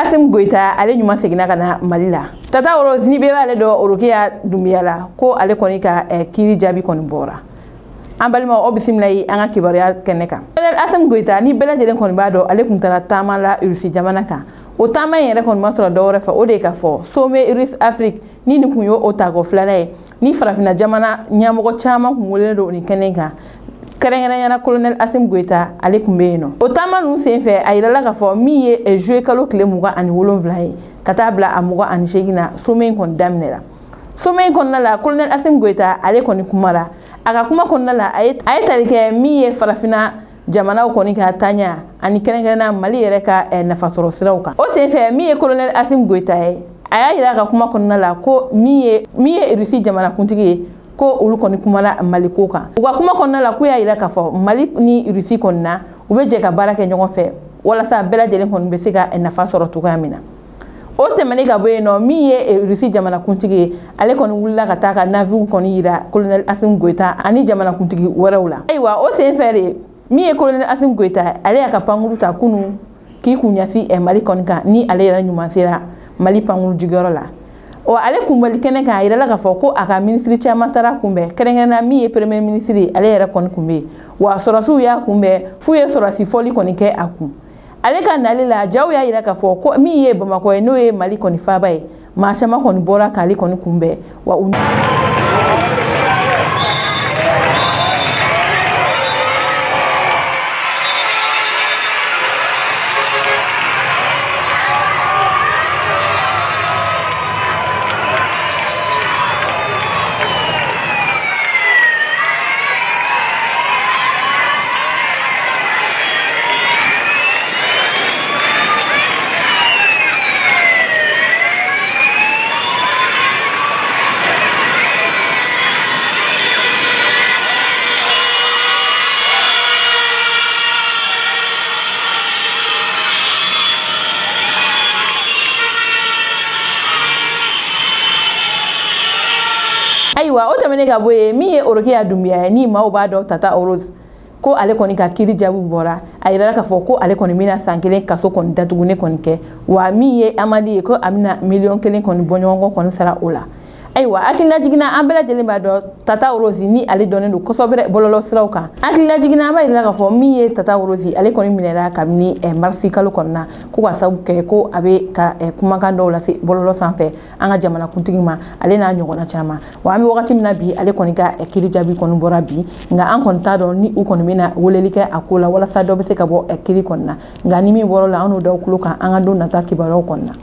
Assimi Goïta ale ɲuman seginna ka na Mali la. Tata Rose ni bɛɛ b'ale dɔn Orokiya Dunbiya la ko ale kɔni ka kiiri jaabi kɔni bɔra. An balimaw aw bisimila ye an ka kibaruya kɛnɛ kan. Colonel Assimi Goïta ni bɛɛ lajɛlen kɔni b'a dɔn ale tun taara taama la Russie jamana kan. O taama in yɛrɛ kɔni ma sɔrɔ dɔwɛrɛ fɛ, o de ye k'a fɔ sommet Russe Afrique ni nin kun y'o tako filanan ye ni farafinna jamana ɲɛmɔgɔ caman kun welelen don nin kɛnɛ kan. Kɛrɛnkɛrɛnnenya Colonel Assimi Goïta ale tun bɛ yen nɔ. O taama ninnu senfɛ a yirala k'a fɔ min ye juillet kalo tile 27 ye ka taa bila a 28 na sommet in kɔni daminɛra. Sommet in kɔnɔna la Colonel Assimi Goïta ale kɔni kumara. A ka kuma kɔnɔna la a ye tali kɛ min ye farafinna jamanaw kɔni ka taaɲa ani kɛrɛnkɛrɛnnenya Mali yɛrɛ ka nafasɔrɔ siraw kan. O senfɛ min ye Colonel Assimi Goïta ye a y'a yira a ka kuma kɔnɔna la ko min ye Russie jamanakuntigi ye ko olu kɔni kumala Mali ko kan. U ka kuma kɔnɔna la k'u y'a yira k'a fɔ Mali ni Russie kɔni na u bɛ jɛ ka baara kɛ ɲɔgɔn fɛ walasa bɛɛ lajɛlen kɔni bɛ se ka nafa sɔrɔ cogoya min na. O tɛmɛnen ka bɔ yen nɔ min ye Russie jamanakuntigi ye ale kɔni wulila ka taa ka naviw kɔni yira Colonel Assimi Goïta ani jamanakuntigi wɛrɛw la. Ayiwa o senfɛ de min ye Colonel Assimi Goïta ale y'a ka pankuru ta kunun k'i kun ɲɛsin Mali kɔni kan ni ale yɛrɛ ɲuman sera Mali pankuru jigiyɔrɔ la. Ɔ ale kunbɛli kɛnɛ kan a yirala k'a fɔ ko a ka minisiri caman taara kunbɛn kɛrɛnkɛrɛnnenya min ye premier ministre ale yɛrɛ kɔni kun bɛ yen wa sɔrɔsiw y'a kunbɛn f'u ye sɔrɔsi fɔli kɔni kɛ a kun. Ale ka nali la jaw y'a yira k'a fɔ ko min ye Bamakɔ ye n'o ye Mali kɔni faaba ye maa caman kɔni bɔra k'ale kɔni kunbɛn wa u Ayiwa o tɛmɛnen ka bɔ yen min ye Orokiya Dunbiya ye ni maaw b'a dɔn Tata Rose ko ale kɔni ka kiiri jaabi bɔra a yirala k'a fɔ ko ale kɔni bɛna san 1 kaso kɔni datugunen kɔni kɛ wa min ye amende ye ko a bɛna 1 miliyɔn kɔni bɔɲɔgɔnkɔ kɔni sara o la. Ayiwa hakilinajiginna an bɛɛ lajɛlen b'a dɔn Tata Rose ni ale dɔnnen don kosɛbɛ bɔlɔlɔ siraw kan. Hakilinajiginna an b'a yira k'a fɔ min ye Tata Rose ale kɔni minɛra kabini marisi kalo kɔnɔna na ko ka sababu kɛ ko a bɛ ka kumakan dɔw lase bɔlɔlɔ sanfɛ an ka jamanakuntigi ma ale n'a ɲɔgɔnna caman. Wa an bɛ wagati min na bi ale kɔni ka kiiri jaabi kɔni bɔra bi nka an kɔni t'a dɔn ni u kɔni bɛna weleli kɛ a ko la walasa dɔ bɛ se ka bɔ kiiri kɔni na nka ni min bɔra o la an n'o da tulo kan an ka don nata kibaruyaw kɔni na.